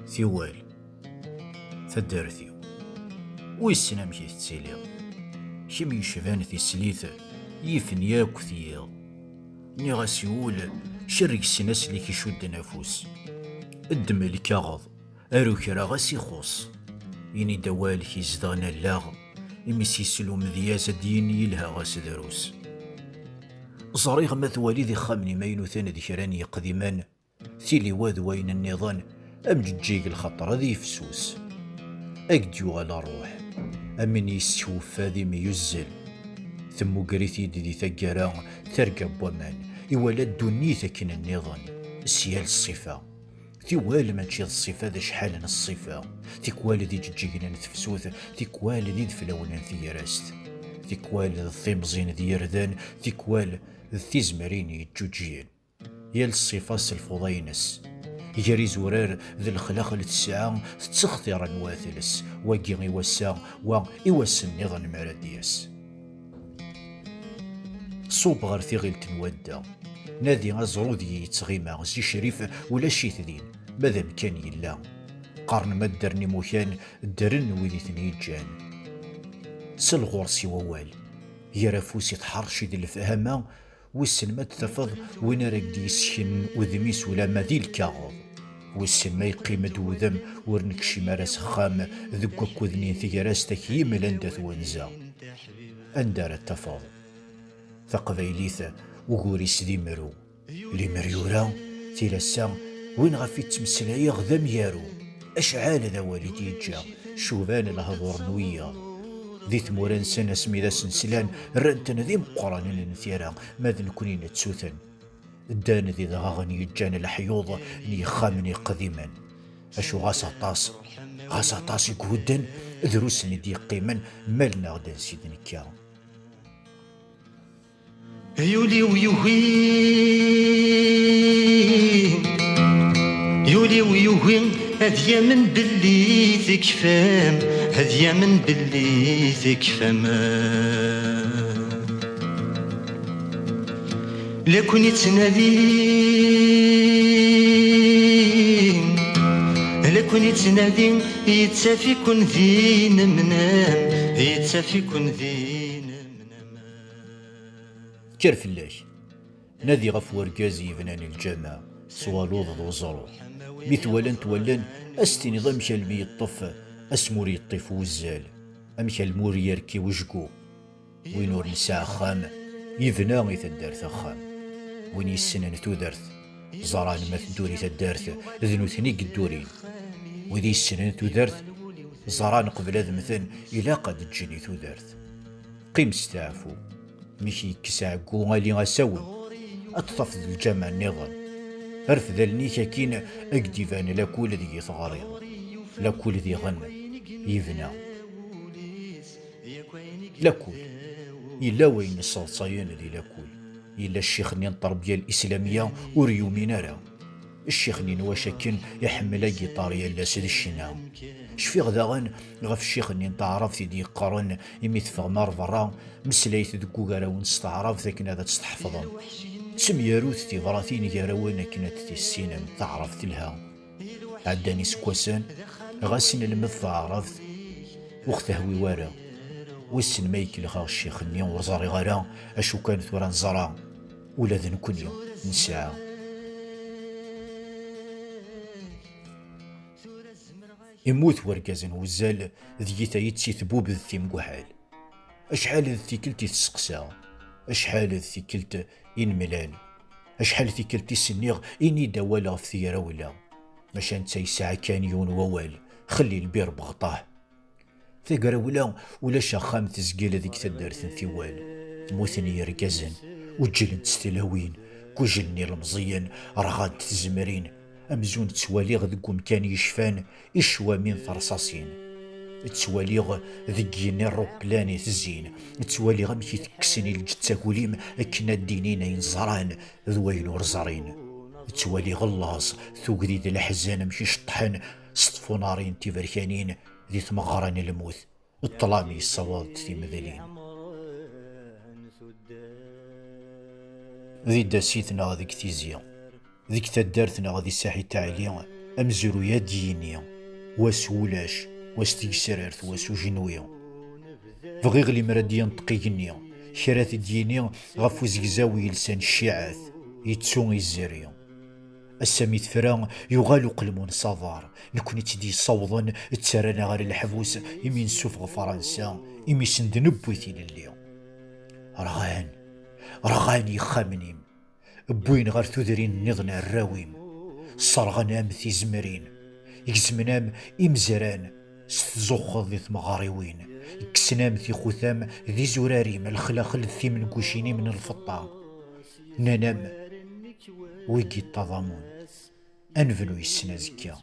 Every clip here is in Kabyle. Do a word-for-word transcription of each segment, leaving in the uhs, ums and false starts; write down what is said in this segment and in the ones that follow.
Tiwal, taddart-iw, wissen amek i tettiliḍ. Kemm yecban tislit yifen yakk tiyiḍ. Nniɣ-as i wul, cerreg ssnasel-ik icudden afus. Ddem lkaɣeḍ, aru kra ɣas ixuṣ. Ini-d awal-ik izedɣen allaɣ, imi s-yeslumed-yas ad d-yini yelha ɣas drus. Ẓriɣ ma twaliḍ ixxamen imaynuten d kra n yiqdimen, tiliwa d wayen nniḍen, am ǧeǧǧig lxaṭer ad yefsus. Ad k-d-yuɣal ṛṛuḥ, am win yeskuffad imi yuzzel. Temmuger-it-id di taggara terga n waman, iwala ddunit akken nniḍen, s yal ṣṣifa. Tikwal mačči d ṣṣifa, d acḥal n ṣṣifa. Tikwal d iǧeǧǧigen n tefsut, tikwal d ideflawen n tegrest. Tikwal d timẓin d yirden, tikwal d tizemrin yeǧǧuǧǧigen. Yal ṣṣifa s lfuḍa-ines. Gar izurar d lexlaq n tesɛa tettextiren wa tles, wagi i wass-a, wa i wass nniḍen mi ara d-yas. Ṣub ɣer tiɣilt n wadda. Nadi aẓru deg yettɣima, zi Crif ulac-it din, ma d amkan yella. Qqaren ma ddren imukan, ddren wid i ten-yeǧǧan. S lɣur-s i wawal. Gar afus i tḥerci d lefhama, wissen ma d-tafeḍ win ara k-d-yessken udem-is ulamma di lkaɣeḍ. Wissen ma yeqqim-d wudem ur nekcim ara s axxam deg wakud-nni n tegrest ak-yimel anda twenza. Anda ara t-tafeḍ? Taqbaylit, ugur-is d imru. Limer yura, tilassa, win ɣef i ttmeslayeɣ d amyaru. Acḥal d awal i d-yeǧǧa, cuban lehdur n wiyaḍ. Di tmura-nsen asmi d asen-slan, rran-ten d imeqqranen n tira, ma d nekkni nettu-ten. Ddan d idɣaɣen yeǧǧan leḥyuḍ n yixxamen iqdimen. Acu ɣas aṭas, ɣas aṭas i ihudden, drus n i d-yeqqimen, malen-aɣ-d ansi d-nekka. Yuli-w yugi, yuli-w yugi, ad yamen belli tekfam, ad yamen belli tekfam. La ken-ittnadi, la ken-ittnadi, yettafi-ken di nemnam, yettafi-ken di nemnam. Kker fell-ak. Nadi ɣef urgaz yebnan lǧameɛ s waluḍ d uẓru. Mi t-walan-t wallen, ad s-tiniḍ amek almi yeṭṭef asmi ur yeṭṭif wuzzal, amek almi ur yerki wejgu. Win ur nesɛi axxam, yebna i taddart axxam. Win yessnen tudert, ẓran ma tedduri taddart, d nutni i yeddurin. Wid yessnen tudert, ẓran qbel ad mmten, ilaq ad ǧǧen i tudert. Qqim steɛfu. Mi k-yekkes ɛeggu, ali asawen. Ad t-tafeḍ d lǧameɛ nniḍen. Rfed allen-ik akkin, ad k-d-iban lakul deg i teɣriḍ. Lakul diɣen yebna. Lakul. Yella wayen sseḍsayen di lakul. Yella ccix-nni n ṭṭerbiya l-islamiyya ur yumin ara. Ccix-nni n wacu akken iḥemmel agiṭar yal ass d ccna. Cfiɣ daɣen ɣef ccix-nni n taɛrabt i d-yeqqaren imi teffɣem ar berra, meslayet deg ugarawen s taɛrabt akken ad tt-tḥefḍem. Ttemyarut tibratin gar-awen akken ad t-tissinem, taɛrabt telha. Ɛeddan iseggasen, ɣas nelmed taɛrabt, ur ɣ-tehwi wara. Wissen ma ikellex-aɣ ccix-nni, ur ẓriɣ ara, acu kan tura neẓra, ula d nekkni nesɛa. Immut wergaz n wuzzal, deg-i tayi d titbub d timguḥal. Acḥal d tikkelt i t-sseqsaɣ, acḥal d tikkelt i nemlal, acḥal tikkelt i s-nniɣ ini-d awal ɣef tegrawla, maca netta yesɛa kan yiwen wawal, xelli lbir beɣṭaḥ. Tagrawla ulac axxam tezgil deg taddart n Tiwal. Mmuten yergazen, uǧǧlent s tlawin, gujlen ilmeẓyen, rɣant tzemrin. Amzun ttwaliɣ deg umkan yecfan icwamin terṣaṣin. Ttwaliɣ deg yiwen iṛuplan itezzin. Ttwaliɣ amek i tekksen i lǧetta aglim akken ad d-inin ayen ẓran d wayen ur ẓrin. Ttwaliɣ llaẓ, tugdi d leḥzen amek i ceṭṭḥen s tfunarin tiberkanin di tmeɣra n lmut. Ṭṭlam yessawaḍ-d timedlin. Di Dassit neɣ deg Tizi, deg taddart neɣ di Saḥit Ɛli, Amezruy ad d-yini, wa s wulac, wa s tigesrart, wa s ujenwi. Bɣiɣ limer ad d-yenṭeq igenni, kra ad t-id-yini ɣef uzegzaw yelsan cciɛat, yettu izerri. Ass-a mi tefra, yuɣal uqelmun s aḍar, nekkni tt-id-yessawḍen, ttarran-aɣ ɣer leḥbus imi nessufeɣ Fransa, imi sen-d-newwi tilelli. Rɣan, rɣan yixxamen-im. Wwin ɣer tudrin nniḍen arraw-im, sserɣen-am tizemrin, gezmen-am imezran s tzuxxeḍ di tmeɣriwin, kksen-am tixutam d izurar-im, lexlaxel d timengucin-im n lfeṭṭa. Nnan-am, wigi ṭṭaḍamun, ad nebnu yes-sen azekka.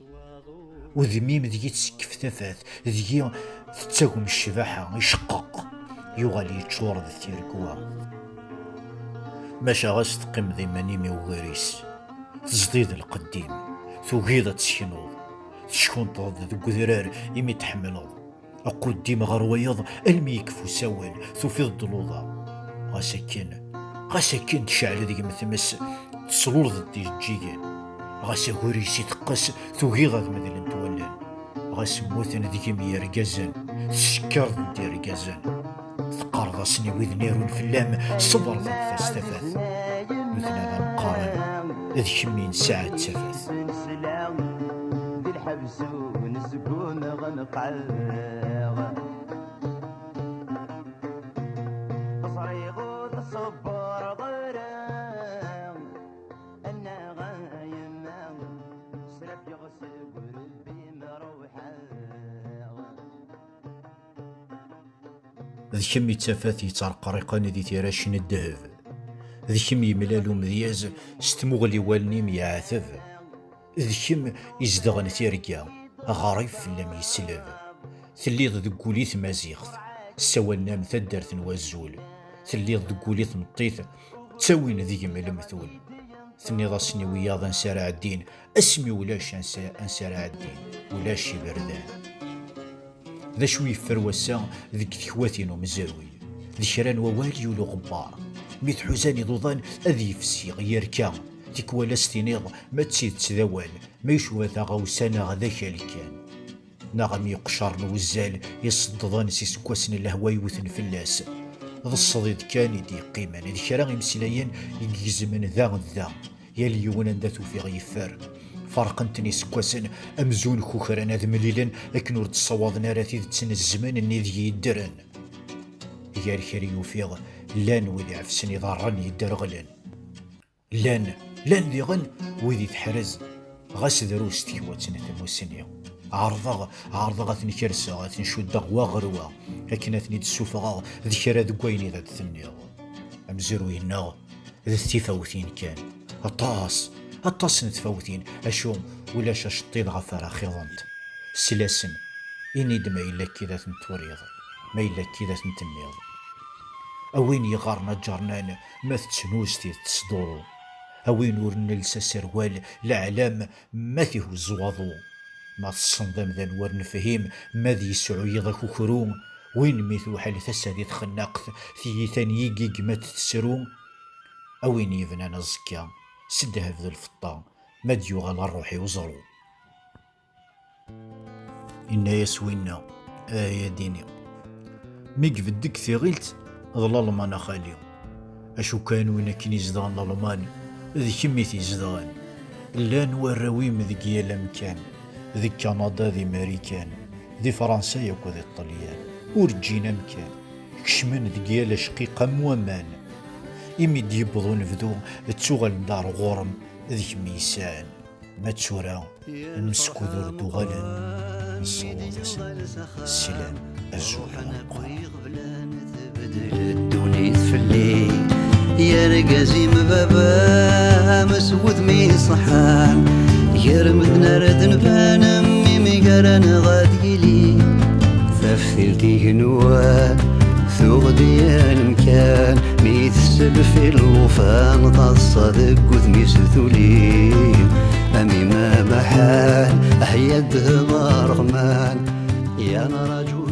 Udem-im deg-i tsekkef tafat, deg-i tettagem ccbaḥa, iceqqeq, yuɣal yeččur d tiregwa. Maca ɣas teqqimeḍ iman-im i ugar-is, tezdiḍ lqedd-im, tugiḍ ad teknuḍ, teckunṭeḍ-d deg udrar imi tḥemmleḍ. Aquddim ɣer wayeḍ almi yekfa usawen, tufiḍ-d luḍa. Ɣas akken, ɣas akken tecɛel deg-m tmes, teslulḍ-d ijeǧǧigen. Ɣas agur-is iteqqes, tugiḍ ad medlent wallen. Ɣas mmuten deg-m yergazen, tcekkreḍ-d irgazen. Teqqareḍ-asen i widen irun fell-am, ṣebret ad tas tafat. Nutni ad am-qqaren, d kemm i nesɛa d tafat. Di lḥebs ur nesgunɣ nqelleɣ. Ẓriɣ ur tṣebbreḍ ara, annaɣ a yemma, srafgeɣ seg urebbi-m ruḥeɣ. D kemm i d tafat yettreqriqen di tirac n ddheb. D kemm yemlal umedyaz s tmuɣli wallen-im yeɛteb. D kemm izedɣen tirga, aɣrib fell-am yesleb. Telliḍ deg wul i tmaziɣt, ssawalen-am taddart n wazul. Telliḍ deg wul i tmeṭṭit, ttawin deg-m lemtul. Tenniḍ-asen i wiyaḍ ansi ara ɛeddin, asmi ulac ansi, ansi ara ɛeddin, ulac iberdan. D acu yeffer wass-a deg tekwat n umezruy? D kra n wawal yuli uɣebbar. Mi tḥuzan iḍudan ad yefsi, yerka. Tikwal ad s-tiniḍ ma d tidet d awal, ma yecba taɣawsa neɣ d akal kan. Neɣ am yeqcer n wuzzal iṣeddḍen s iseggasen n lehwa yewten fell-as. D ṣṣdid kan i d-yeqqimen, d kra imeslayen i igezmen da d da. Yal yiwen anda t-ufiɣ yeffer. Ferqen-ten iseggasen amzun kukran ad mlilen akken ur d-ssawaḍen ara tidet n zzman-nni deg yeddren. Gar kra i ufiɣ, llan wid iɛefsen iḍarren yedderɣlen. Llan, llan diɣen wid i teḥrez, ɣas drus tekwat n tmussni. Ɛerḍeɣ, ɛerḍeɣ ad ten-kerseɣ, ad ten-cuddeɣ wa ɣer wa, akken ad ten-id-ssufɣeɣ d kra deg wayen i d ad tenniḍ. Amezruy-nneɣ d tifawtin kan. Aṭas, aṭas n tfawtin, acu ulac aceṭṭiḍ ɣef ara xiḍent. Sel-asen, ini-d ma yella akka i d ad tent-turiḍ, ma yella akka i d ad tent-tenniḍ. A win yeɣɣaren aǧernan, ma tettnuz tidet s duṛu. A win ur nels aserwal, leɛlam ma t-ihuzz waḍu. Ma tessneḍ amdan war nefhim, ma ad yesɛu yiḍ akukru, win mi tewḥel tasa di txennaqt, tiyita n yigig ma t-tessru. A win yebnan aẓekka s ddheb d lfeṭṭa, ma d-yuɣal ṛṛuḥ i uẓru. Inna-yas winna, ay ad d-iniɣ, mi ibedd deg tiɣilt d Lalman a xali. Acu kan win akken izedɣen Lalman, d kemm i t-izedɣen. Llan warraw-im deg yal amkan, di Kanada, di Marikan, di Fransa yakk di Ṭṭelyan. Ur ǧǧin amkan, kecmen deg yal acqiq am waman. Imi d-yewweḍ unebdu, ttuɣalen-d ar ɣur-m, d kemm i yesɛan. Ma d tura, mskud ur d-uɣalen, nessawaḍ-asen sslam, azul ameqqran. Tbeddel ddunit fell-i, i argaz-im baba-m s wudem iṣeḥḥan, gar medden ara d-nban, am imi gar-aneɣ ad yili. Taftilt igenwan tuɣ-d yal amkan, mi tesselfi llufan taḍsa deg wudem-is tuli. Am imam aḥal, aḥya ddheb aṛeɣman, ya nraǧu